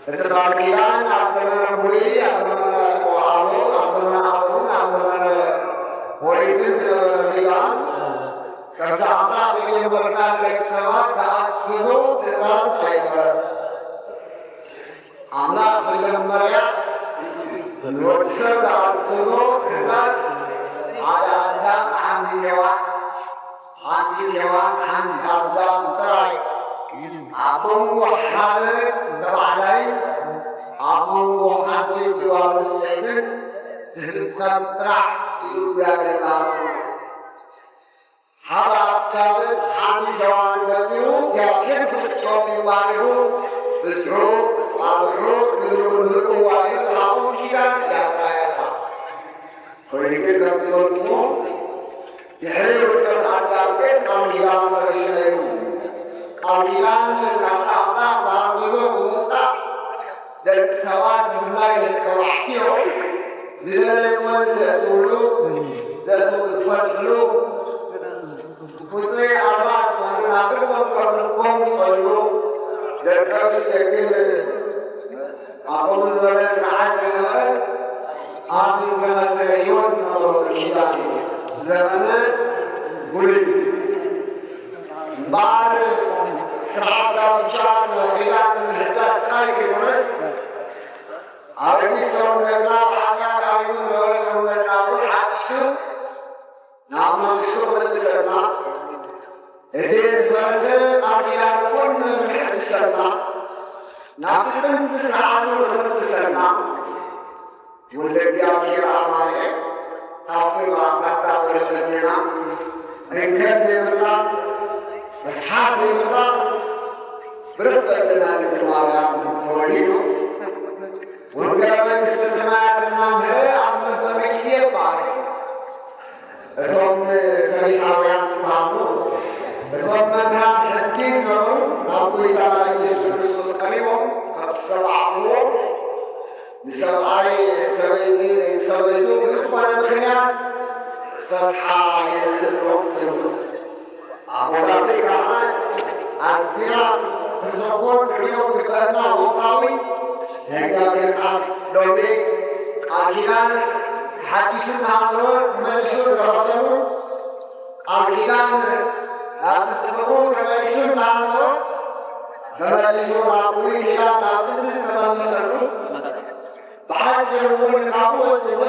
እቲ ቃል ኪዳን ኣብ ዘመነ ብሉይ፣ ኣብ ዘመነ ወሃሎ፣ ኣብ ዘመነ ኣሮን፣ ኣብ ዘመነ ኦሪትን ዝነበረ ኪዳን፣ ከምቲ ኣምላኽ መጀመርታ ንደቂ ሰባት ዝኣዘዞ ትእዛዝ ኣይነበረን። ኣምላኽ መጀመርያ ንወዲ ሰብ ዝኣዘዞ ትእዛዝ፣ ሓደ ኣዳም፣ ሓንቲ ሄዋን፣ ሓንቲ ሄዋን፣ ሓንቲ ኣዳም ጥራይ፣ ኣብ መንጎ ሓደ ተባዕታይን ኣብ መንጎ ሓንቲ ጓል ኣንስተይትን ዝፍጸም ስራሕ እዩ እግዚኣብሔር ኣምላኽ። ሓደ ኣዳምን ሓንቲ ሄዋንን ፈጢሩ፣ እግዚኣብሔር ክልቲኦም እዩ ባሪኹ፣ ብዝሑ፣ ኣስፍሑ፣ ምድሪ ምልእዋ ኢሉ፣ ኣብኡ ኪዳን እግዚኣብሔር ኣምላኽ። ኮይኑ ግን ከም ዝበልኩዎ፣ ድሕሪ ውድቀት ኣዳም ግን ቃል ኪዳን ፈሪሱ ነይሩ። ቃል ኪዳን ናብቲ ኣምላኽ ዝኣዘዞ ብምውጻእ፣ ደቂ ሰባት፣ ብፍላይ ደቂ ተባዕትዮ፣ ዝደለይዎ ዘእትውሉ፣ ዘእትው-፣ ዝፈትሕሉ፣ ቁጽሪ ኣልባ ዝኾነ ናብ ልቦም ከም ልቦም ዝኸድሉ፣ ደቂ ኣንስትዮ ግን ኣብ ከምኡ ዝበለ ስርዓት ዘይነበረ፣ ኣብ ዝመሰለ ህይወት ዝነበሩ ኪዳን እዩ። ዘመነ ብሉይ እዩ። እምበኣር ስርዓት ጋብቻ ንኪዳን ንምሕዳስ ጥራይ ከይኮነስ፣ ኣረጊት ሰውነትና፣ ብሓጢኣት ኣሪጉ ዝነበረ ሰውነትና እውን ሓዲሱ ናብ መንግስቱ ክምልሰና፣ እቲ ዝፈረሰ ቃል ኪዳን እውን ንክሕድሰልና፣ ናብቲ ጥንቲ ስርዓቱ ንክምልሰና፣ ወልደ እግዚኣብሔር ኣማኑኤል ካብቲ ናታ ወለደና እንከን ዘይብላ፣ ርስሓት ዘይብላ ብርኽቲ ኣደና ድንግል ማርያም ተወሊዱ። ወንጌል መንግስተ ሰማያት እናምህረ ኣብ መዝገበ ግዜ ባርክ። እቶም ፈሪሳውያን ዝበሃሉ፣ እቶም መምህራን ሕጊ ዝነበሩ ናብ ጐይታና ኢየሱስ ክርስቶስ ቀሪቦም ካብ ዝሰማዕዎ፣ ንሰብኣይ ሰበይቲ፣ ሰበይቱ ብዝኾነ ምኽንያት ክፈትሓ የብሉን ይብሉ። ኣቦታተይ ካህናት፣ ኣዚና ክንሰብኮ ክንርእዮ ዝግበአና ወቕታዊ ናይ እግዚኣብሔር ቃል ሎሚ ቃል ኪዳን ተሓዲሱ እናሃለወ ተመሊሱ ዝረኽሰሉ፣ ቃል ኪዳን ናብ ጥንቲ ፍቕሩ ተመሊሱ እናሃለወ ተመሊሱ ናብ ብሉይ ኪዳን ናብ ጥንቲ ዝተመለሰሉ፣ ብሓጺር እውን ካብኡ ወጺኡ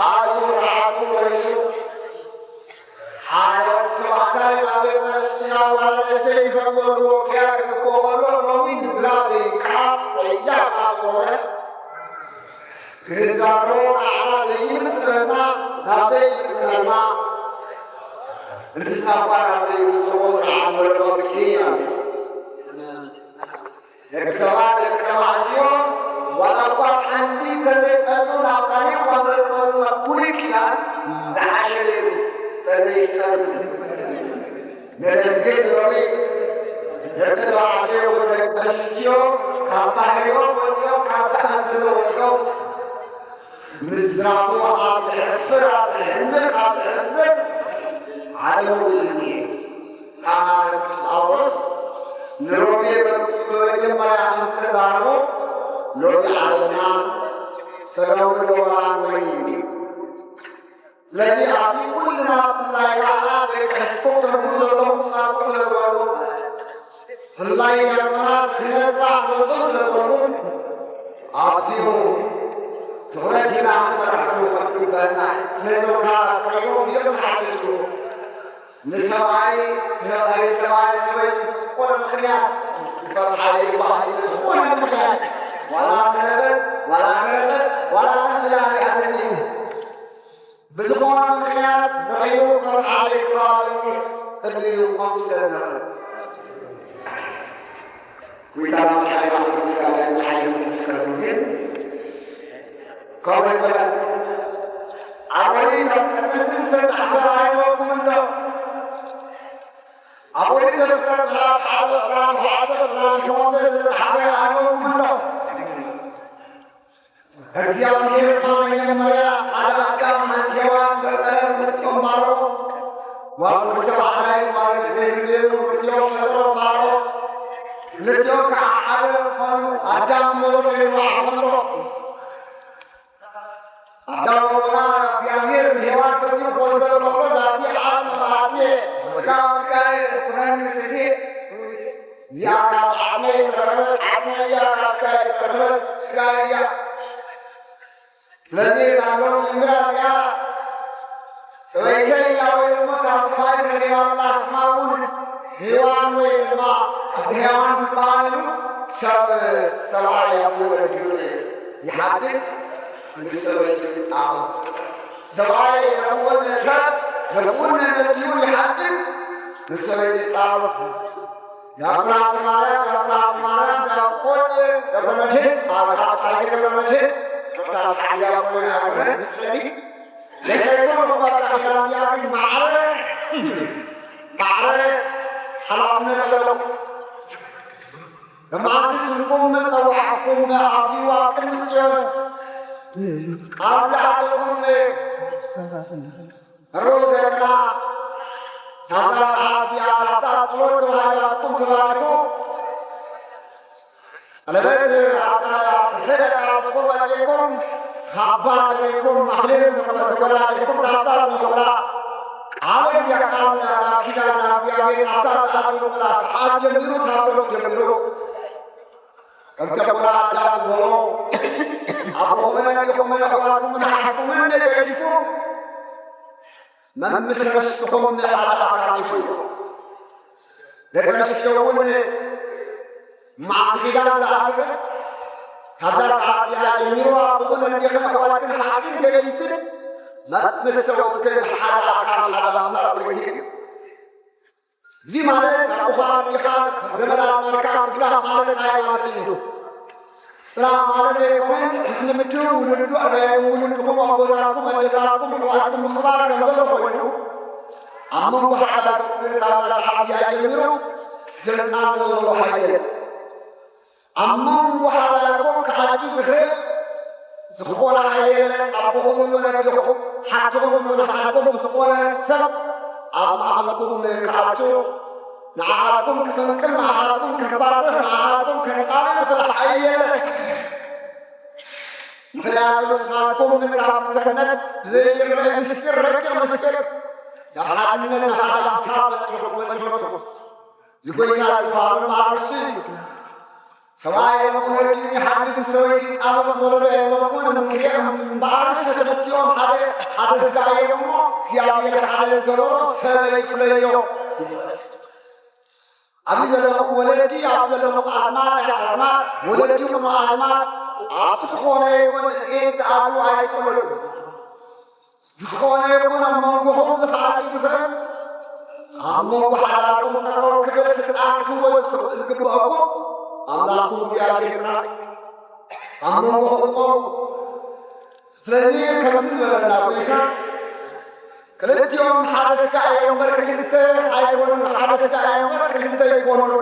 ኣዕዩ ስርዓቱ ፈሪሱ፣ ሓደ ተባዕታይ ኣብ ቤት መስቀል ጓል ኣንስተይቲ ከም ዘለዎ ክያድ ክኮ ከሎ፣ ሎሚ ምዝራብ ካብ ጸያፍ ዝኾነ ክንዛረቦ ንዓና ዘይምጥረና፣ ናብ ዘይምጥረና፣ እንስሳ እኳ ናብ ዘይውጽኦ ስርዓት ወለዶ ግዜ ኢና። ደቂ ሰባት፣ ደቂ ተባዕትዮ፣ ዋላ እኳ ሓንቲ እንተዘይጸልኡ፣ ናብ ካልእ እኳ ዘይኮኑ፣ ኣብ ብሉይ ኪዳን ዝሓሸ ነይሩ፣ እንተዘይጸልኡ። ነገር ግን ሎሚ ደቂ ተባዕትዮ ይኹን ደቂ ኣንስትዮ ካብ ባህሪኦም ወጺኦም፣ ካብ ተኣምዝኖ ወጺኦም፣ ምዝራቡ ኣብ ዘሕፍር፣ ኣብ ዘሕምቕ፣ ኣብ ዘሕዝን ዓለሙ እዩ። ሓዋርያ ቅዱስ ጳውሎስ ንሮሜ መልእኽቱ ብመጀመርያ ምስ ተዛረቦ፣ ሎሚ ዓለምና ሰላምን ዶባራን ወይኒ እዩ። ስለዚ ኣብዚ ኩልና ብፍላይ ከኣ ደቂ ሕስፖ ተምሩ ዘለኹም ትሳተፉ ስለ ዝኾኑ፣ ብፍላይ ዲያቆናት ክነጽባሕ ንብዙሕ ስለ ዝኾኑ፣ ኣብዚኡ ትኹረት ሂብና ክንሰርሐሉ ከም ዝግበአና እዩ። ስለዚ እዞም ካህናት ክርእዩ እዚኦም ዝሓተቱ ንሰብኣይ፣ ሰብኣይ፣ ሰብኣይ ሰበይቱ ብዝኾነ ምኽንያት ክፈትሓ ይግባእ። ብዝኾነ ምኽንያት፣ ዋላ ሰለበት፣ ዋላ ረበት፣ ዋላ ቀቲላ ሪኣትኒ እዩ። ብዝኾነ ምኽንያት ንኺዱ ክፈትሓ ይግባእ። ቅድሚኡ ከምኡ ስለ ዝነበረ። ጐይታና መድሓኒና ቅዱስ ገብርኤል ዝሓየለ ምስክር ግን ከምኡ ኣይኮነን። ኣብ ኦሪት ኣብ ቅድመቲ ዝተጻሕፈ ኣይነበርኩምን ዶ? ኣብ ኦሪት ዘፍጥረት ምዕራፍ ሓደ ዕስራን ሸውዓተን ዕስራን ሸሞንተን ዝተጻሕፈ ኣይነበርኩምን ዶ? እግዚኣብሔር እኳ መጀመርያ ሓደ ኣዳም ሓንቲ ሄዋን ፈጠረ፣ ክልቲኦም ባረኾም። ጓል ተባዕታይ ጓል ኣንስተይቲ ገይሩ ክልቲኦም ፈጠሮም ባረኾም። ክልቲኦም ከዓ ሓደ ኮኑ። ኣዳም ዓጽመይ እያ፣ ራስካ እያ ዝተረፈት፣ ስጋይ እያ። ስለዚ እታ ሎሚ እንግዳ እዚኣ ሰበይተይ እያ ወይ እሞ ካብ ሰማይ ተረኺባ ኣላ፣ ስማ እውን ሄዋን ወይ ድማ ኣደ ሄዋን ትበሃል ኢሉ ሰብ ሰብኣይ ኣቦኡ ነዲኡ ይሓድግ፣ ምስ ሰበይቱ ይጣበቕ። ሰብኣይ ነብኡን ሰብ ነብኡን ነዲኡን ይሓድግ፣ ምስ ሰበይቱ ይጣበቕ። የአብርሃም ማርያም፣ የአብርሃም ማርያም፣ ዲያቆን ገብረመድህን፣ ኣብ ገብረመድህን፣ ቅርታ ተዓልያ ኮይና ኣይኮነን፣ ምስጢር እዩ። ለይኮነ እኳ ኪዳን እዚኣ ግን ማዕረ፣ ማዕረ ሓላፍነት ኣለኩም። ሎማዓንቲ ስምኩም መጸዋዕኹም ኣትዩ ኣብ ቅድሚ ጽዮን ቃል ዝኣተኹም መርኡ ደቅና ናብዛ ሰዓት እዚኣ ናብታ ጸሎት ተባሂላትኩም ተባሪኹ። ቀለበት ኣብታ ሕደ ቃላትኩም ኣጥሪኩም፣ ካባ ገይርኩም፣ ማሕሌት ንጎላሊኩም፣ ናብታ ንጎላ ቃል ቃል ናብ ኪዳን ናብ እግዚኣብሔር ናብታ ዝኣትኩምላ ሰዓት ጀሚሩ፣ ታብሎ ጀሚሩ። ከምቲ ኣቦና ኣዳም ዝበሎ፣ ኣቦኹምን ኣዴኹምን ኣሕዋትኩምን ኣሓትኩምን ገዲፍኩም፣ መምስ ርስትኹም ሓደ ኣካል ትኹኑ። ደቂ ኣንስትዮ እውን ማዕረ ኪዳን ዝኣክል፣ ካብዛ ሰዓት እዚኣ ጀሚሩ ኣቦኹን ኣዴኽን ኣሕዋትክን ሓትክን ገዲፍክን፣ መምስ ሰብኡትክን ሓደ ኣካል ሓደ ኣምሳል ኮይንክን። እዚ ማለት ኣቦኻ ኣዴኻ ዘመድ ኣዝማድካ ምግዳፍ ማለት እንታይ ማለት እዩ? ስራሕ ማለት ኣይኮነን። ንምድር ውልዱ ናይ ውልድኹም ኣቦታትኩም ኣዴታትኩም ኣሕዋትኩም ምኽባር ከም ዘሎ ኮይኑ፣ ኣብ መንጎ ሓዳርኩም ግን ካብ ናስሓት እያ ጀሚሩ ስልጣን ዘለዎ ሓየል። ኣብ መንጎ ሓዳርኩም ክኣቱ ዝኽእል ዝኾነ ሓየል፣ ኣቦኹም ይኹን ኣዴኹም፣ ሓትኹም ይኹን ሓትኩም ዝኾነ ሰብ ኣብ ማእኸልኩም ክኣቱ፣ ንዓኻትኩም ክፍንቅል፣ ንዓኻትኩም ከባርር፣ ንዓኻትኩም ከጻሪ ዝኽእል ሓይሊ የለን። ምኽንያቱ ንስኻትኩም ካብ ገነት ብዘይርአ ምስጢር፣ ረቂቕ ምስጢር፣ ናብ ሓድነት፣ ናብ ሓደ ኣምሳል በጺሕኩም፣ በጺሕኩም። እዚ ጎይታ ዝበሃል እምበኣር እሱ እዩ። ሰብኣይ የብሉን፣ ወዲ ይሓድግ፣ ምስ ሰበይቲ ይጣበቕ፣ ወለዶ የብሉን። እምክርኦም እምበኣርስ ክልቲኦም ሓደ፣ ሓደ ስጋ እዮም እሞ፣ እግዚኣብሔር ሓደ ዝገበሮ ሰበይ ይፍለዮ። ኣብዚ ዘለኹም ወለዲ፣ ኣብ ዘለኹም ኣዝማድ፣ ኣዝማድ፣ ወለዲ ይኹኑ ኣዝማድ፣ ኣብ ዝኾነ ይኹን ኢድ ክኣትዉ ኣይትኽእሉን። ዝኾነ ይኹን ኣብ መንጎኹም ዝኽኣል ዝኽእል፣ ኣብ መንጎ ሓዳርኩም ጠጠው ክብል ስልጣን ክትህቦ ዝግብአኩም ኣምላኽኩም እግዚኣብሔር ጥራይ እዩ። ኣብ መንጎኹም ጠጠው። ስለዚ ከምዚ ዝበለና ጎይታ፣ ክልቲኦም ሓደ ስጋ እዮም እምበር ክልተ ኣይኮኑን፣ ሓደ ስጋ እዮም እምበር ክልተ ኣይኮኑን።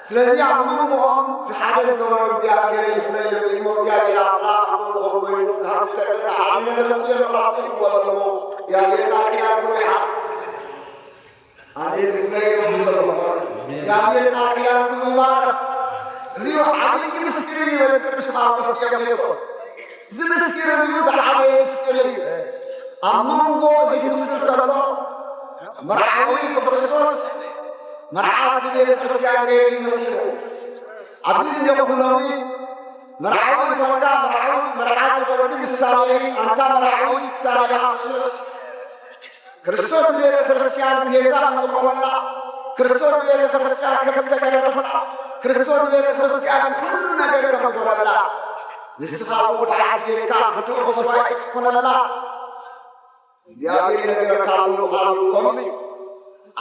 ስለዚ ኣብ መንጎኦም ዝሓደ ዝገበሩ እግዚኣብሔር ይፍለዮም እሞ እግዚኣብሔር ኣምላኽ ኣብ መንጎኦም ኮይኑ ካብ ዝጠቅም ሓደ ነገር ዘምፅኡ የለባቸው ይበለሞ። እግዚኣብሔር ቃል ኪዳንኩም ይሓዝ። ኣሜን። ዝፍለዮም ይበለሞ። እግዚኣብሔር ቃል ኪዳንኩም ይባርክ። እዚ ዓብዪ ምስጢር እዩ ይብል ቅዱስ ጳውሎስ ጢሞቴዎስ። እዚ ምስጢር እዚ ዝዓበየ ምስጢር እዩ። ኣብ መንጎ እዚ ምስጢር ከሎ መርዓዊ ብክርስቶስ መርዓት ብቤተ ክርስቲያን ገይሩ ይመሲሉ። ኣብዚ እንዲኹም ሎሚ መርዓዊ ዝኾንካ መርዓዊ መርዓት ዝኾንኪ ምሳሌ፣ ኣንታ መርዓዊ ምሳሌ ኢኻ ክርስቶስ። ክርስቶስ ንቤተ ክርስቲያን ቤዛ ከም ዝኾነላ፣ ክርስቶስ ንቤተ ክርስቲያን ከም ዝተገረፈላ፣ ክርስቶስ ንቤተ ክርስቲያን ኩሉ ነገር ከም ዝኾነላ፣ ንስኻ እውን ብዓት ጌርካ ህዱእ መስዋዕቲ ክትኮነላ፣ እግዚኣብሔር ይነግረካ ኣሎ ቃሉ ከምኡ እዩ።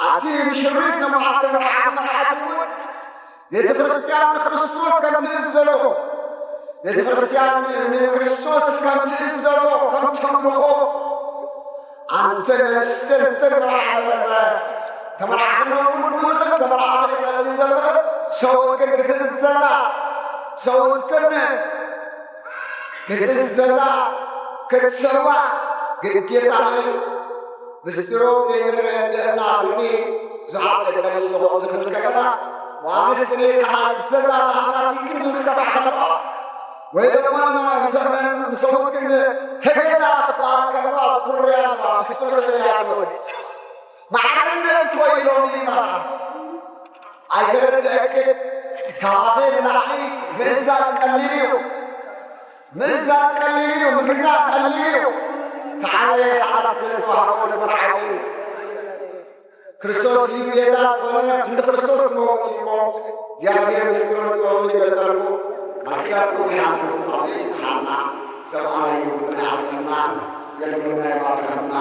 ኣቲ ምሽሪት ንመዓልቲ መርዓ መርዓት እውን ቤተ ክርስቲያን ንክርስቶስ ከም ትእዝዘሎ፣ ቤተ ክርስቲያን ንክርስቶስ ከም ትእዝዘሎ፣ ከም ተምልኾ፣ ኣንተ ነስተንትን መርዓ ተመርዓኽን እውን ኩልኽን ተመርዓኽን ነቲ ዘለኽን ሰውትክን ክትእዘዛ፣ ሰውትክን ክትእዘዛ፣ ክትሰዋ ግዴታ እዩ። ምስጢሮም ዘይንርአ እንድሕና ሎሚ ብዙሓት ደቂ ኣንስትዮ ክኾኑ ዝኽእል ከለና፣ ዋንስ እኔ ተኣዘዛ ተሓታቲክን ዝብል ሰብዓ ከለዋ፣ ወይ ደግሞ ንሰብነን ተገዛ ክበሃል ከለዋ፣ ፍርያ ኣለዋ፣ ምስጢር ስለያ ትወዲ። ማዕርነት እኮ ኢሎም ይበሃል። ኣይተረድአክን፣ ካብኣኸ ንላዕሊ ምእዛዝ ቀሊል እዩ። ምእዛዝ ቀሊል እዩ፣ ምግዛእ ቀሊል እዩ። ተዓበየ ተዓረፍ ዝተዋህቦ ንመርዓዊ እዩ። ክርስቶስ እዩ ቤዛ ዝኾነ ክንዲ ክርስቶስ ክመውት እዩ እሞ እግዚኣብሔር ምስጢሩን ጥበቡን ይግለጸልኩም። ቃል ኪዳንኩም ይሃብኩም፣ ኣብ ዘይትሓልና ሰብኣዊ እዩ። ንዓርፍና የልምና ይባርኸና።